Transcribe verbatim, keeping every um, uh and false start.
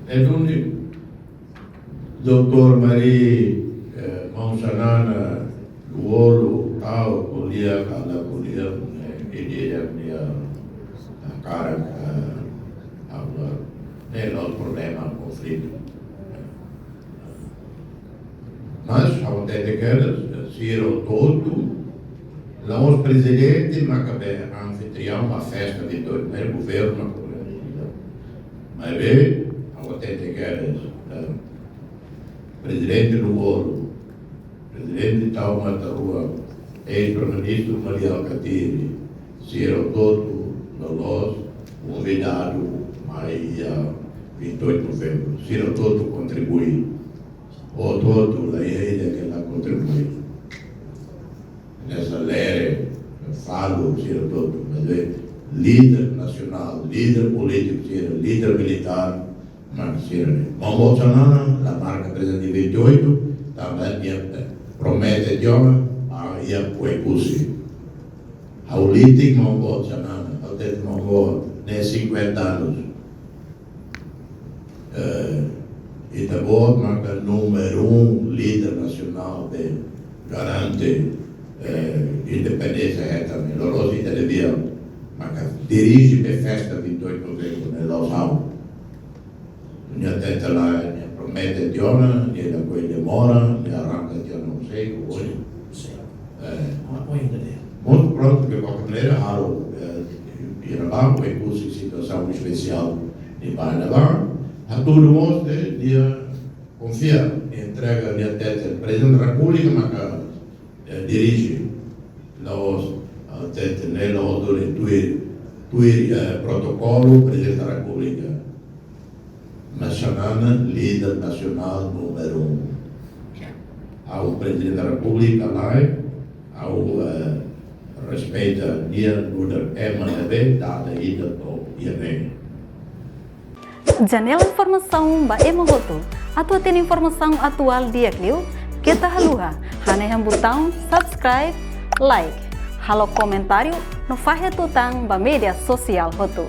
Entaun, doutór Mari, eh, maun Xanana, Lú-Olo, tau ko'alia ka la ko'alia, eh, ideia nia, eh, karik, eh, ha'u la, ne'e la'ós problema, konflitu. Mas, ha'u hatete katak, sira hotu-hotu, la'ós prezidente maka be anfitriaun ba festa de dois, ne'e governu maka be. Maibé, ha'u hatete katak, eh, prezidente Lú-Olo, prezidente Tau Matan Ruak, eis-primeiru-ministru Mari Alkatiri, sira hotu-hotu loloos konvidadu mai iha vinte e oito de novembro. Sira hotu-hotu kontribui. Hotu-hotu laiha ida ke la kontribui. Hanesan lere, falo, sira hotu-hotu, maibé líder nasionál, líder polítiku sira, líder militár, mak sira ne'e. Maun boot Xanana la marka prezensa iha vinte e oito, tanba nia promete tiha ona, ah, iha Oekusi. Ha'u litik maun boot Xanana, ha'u hatete maun boot, ne'e cinquenta anos. Eh, Ita-Boot maka númeru um, líder nasionál de garante, eh, independénsia hetan, loloos ita devia maka dirije be festa vinte e oito de novembro, ne'e la'ós ha'u. Nia hatete la, nia promete tiha ona, nia la ko'alia demora, nia arranka tiha ona, não sei, hoje. Sim. Eh, Apoio ainda dele. Mas pronto, de qualquer maneira, halo, eh, iha ne'ebá, Oekusi situasaun espesiál iha ne'ebá. Hatudu mós, eh, nia konfia, nia entrega, nia hatete, Prezidente da Repúblika maka, eh, dirije, la'ós, ah, hatete, ne'e la'ós duni tuir, tuir, eh, protokolu, Prezidente da Repúblika. Mas Xanana, líder nasionál númeru um. Ha'u Prezidente da Repúblika, lae, ha'u, eh, respeita nia nu'udar ema ne'ebé dada ida to'o iha ne'e. Janela informasaun ba ema hotu. Atu hatene informasaun atuál di'ak liu, keta haluha hanehan butaun subscribe, like, halo komentáriu no fahe tutan ba média sosiál hotu.